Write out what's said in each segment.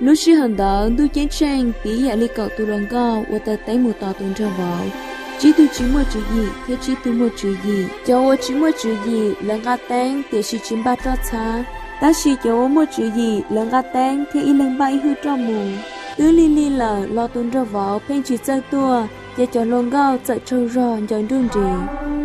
Lub sij hawm ntawd ntuj ceeb tsheej piv yam li kaum tus hluas nkauj uas taws teeb mus tos tus nraug vauv. Tsib tug tsis muaj tswv yim thiab tsib tug muaj tswv yim. Cov uas tsis muaj tswv yim lawv nqa teeb tiam sis tsis npaj roj txhab, tab sis cov uas muaj tswv yim lawv nqa teeb thiab ib leeg npaj ib hwj roj mus. Twb lig lig lawm los tus nraug vauv pheej tsis txawj tuaj, ces cov hluas nkauj txawm tsaug zog ncaws nruj nris.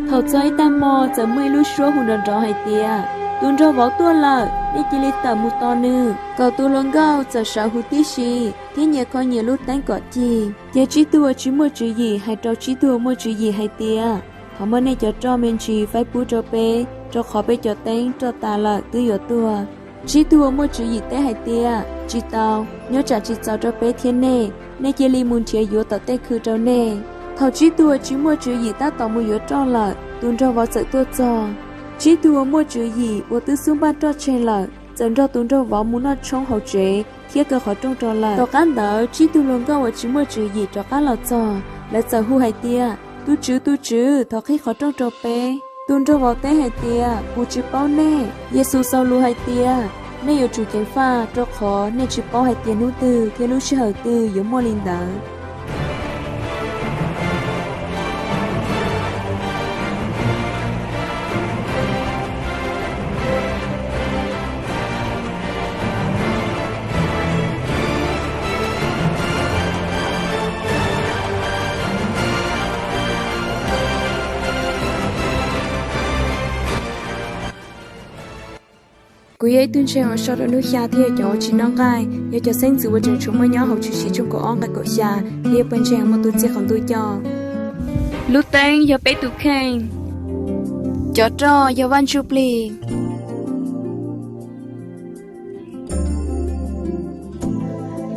Thaum txog ib tag hmo txawm muaj ib lub suab hu nrov nrov hais tias, tus nraug vauv tuaj lawm, nej cia li tawm mus tos nws. Kaum tus hluas nkauj txawm sawv huv tib si thiab nyias kho nyias lub teeb kom cig. Ces tsib tug uas tsis muaj tswv yim hais rau tsib tug uas muaj tswv yim hais tias, thov muab nej cov roj me ntsis faib pub rau peb, rau qhov peb cov teeb roj tas lawm twb yuav tuag. Tsib tug uas muaj tswv yim teb hais tias, tsis tau, nyob tsam tsis txaus rau peb thiab nej, nej cia li mus nrhiav yuav tom tej khw rau nej. Thaum tsib tug uas tsis muaj tswv yim tab tom mus yuav roj lawm, tus nraug vauv txawm tuaj txog. Tsib tug uas muaj tswv yim uas twb xub npaj roj tseg lawm txawm nrog tus nraug vauv mus noj tshoob hauv tsev thiab kaw qhov rooj rau lawm. Tom qab ntawd tsib tug hluas nkauj uas tsis muaj tswv yim rov qab los txog, lawv txawm hu hais tias, tus tswv, tus tswv, thov qhib qhov rooj rau peb. Tus nraug vauv teb hais tias, kuv tsis paub nej. Yexus xaus lus hais tias, nej yuav tsum ceev faj rau qhov nej tsis paub hais tias hnub twg thiab lub sij hawm twg yuav muaj li ntawd. Kuv yog ib tug ntseeg uas so rau hnub xya thiab yog cov uas tsis noj nqaij, yog cov xeeb ntxwv uas tseem tshuav muaj nyob hauv Tshwm Sim tshooj kaum ob nqe kaum xya, thiab yog pawg ntseeg uas muaj tus txiaj qhov ntuj coj. Lub teeb yog peb tus kheej. Cov roj yog Vaj Ntsuj Plig.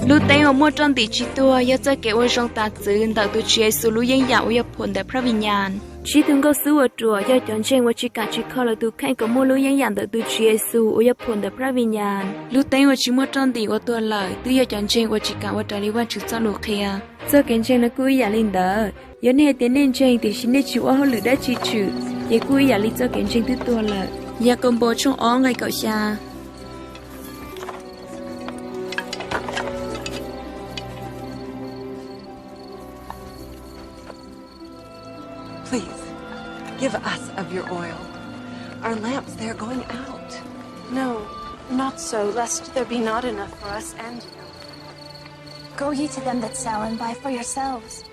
Lub teeb uas muaj roj ntim tsis tuag yog txoj kev ua zoo tas txwv ntawm tus Tswv Yexus lub yeeb yam uas yog phuam ntawm phab Vij Nyas. Tsib tug nkauj xwb uas ruam yog cov ntseeg uas tsis kam tsis kho lawv tus kheej kom muaj lub yeeb yam ntawm tus Tswv Yexus uas yog phuam ntawm phab Vij Nyas. Lub teeb uas tsis muaj roj ntim uas tuag lawm twb yog cov ntseeg uas tsis kam ua raws li Vajtswv txoj lus qhia. Txoj kev ntseeg no kuj ib yam li ntawd. Yog nej hais tias nej ntseeg tiam sis nej tsis ua hauj lwm dab tsi tshwm, ces kuj ib yam li txoj kev ntseeg twb tuag lawm. Yakaunpaus tshooj ob nqe kaum xya. Please, give us of your oil. Our lamps, they are going out. No, not so, lest there be not enough for us and you. Go ye to them that sell and buy for yourselves.